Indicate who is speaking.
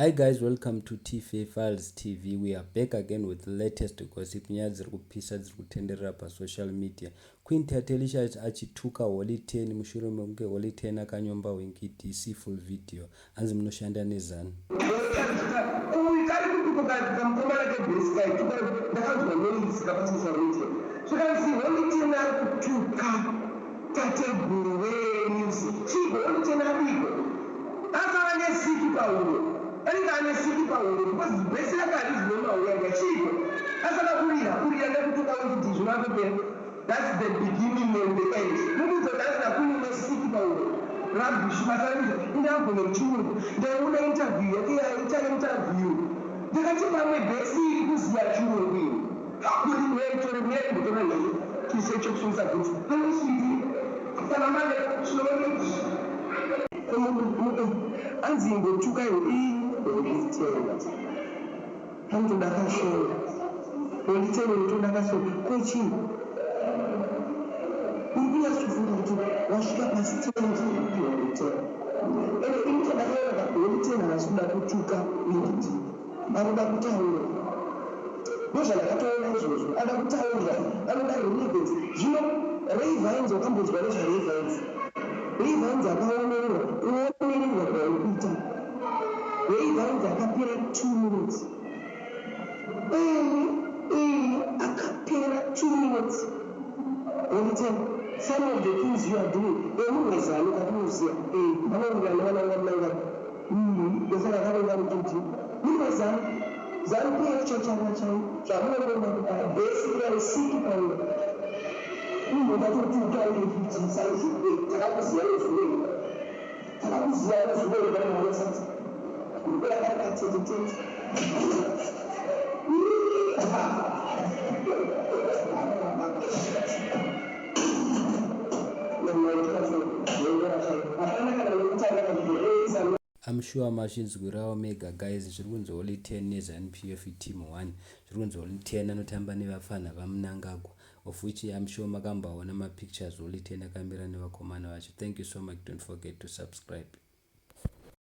Speaker 1: Hi guys, welcome to TFA Files TV. We are back again with the latest gossip. Nyaya dziri kupisa dziri kutenderera pasocial media. Queen Tatelicious achituka Holy Ten mushure mekunge Holy Ten akanyomba Winky DC full video. Hanzi munoshanda neZanu.
Speaker 2: Uyu kari kupiko kamukomana kebhesi kaituka ndakanzwa noise kapasocial media zvikanzi Holy Ten ari kutuka tateguru vemusic chiiko Holy Ten adiko akava nesiki pahuro anenge ane siki pahuro because bhesi rake harizi nemahuro chiiko asaka kurira kurira nekutuka Winky D zvinatopera. That's the beginning and the end. Mubvunzo nhasi nakuni nesiki pauro. Rubbish basa remizha. Inde agone chirungu. Ndaiona interview yake yaita interview. Ndakati pamwe bhesi iri kuziya chirungu iyi. Hakuri mweya tore mweya kumbotora here chise chokusungisa bhutsu. Hanosviki. Saka manje slowly. Anzi imbotuka iwe. Holy Ten. Anotoda kashoma. Holy Ten unotoda kashoma. Ko chii? Uri kunyatsofunga kuti wasvika pastand ipi Holy Ten? Ende ini chandakaona ka Holy Ten haasi kuda kutuka Winky D. Anoda kutaura. Ndozvandakatoona izvozvo. Anoda kutaura. Anoda relevance. Zvino Ray Vines wakambonzwa nezvaRay Vines? Ray Vines akaonererwa kuonererwa kwauri kuita. Ray Vines akapera 2 minutes. Akapera 2 minutes. Holy Ten, some of the things you are doing, emunhu wezanu katinoziva, anowirirana nevana vaMnangagwa. Ndosaka akavenga Winky D. Munhu wezanu. Zanu PF chachana chai zvamunongona kudai bhesi kudai siki pauro. Kumboda kutuka Winky D saizvozvo takakuziva nezvimwe. Takakuziva nezvimwe vanoona kurikuya kari katete tete. Hapana kana nekutaura kuti
Speaker 1: I'm sure mazvinzwirawo mega guys zviri kunzi Holy Ten neZanu PF team 1 zviri kunzi Holy Ten anotamba nevapfanha vaMnangagwa of which I'm sure makambaona mapictures Holy Ten akamira nevakomana vacho. Thank you so much, don't forget to subscribe.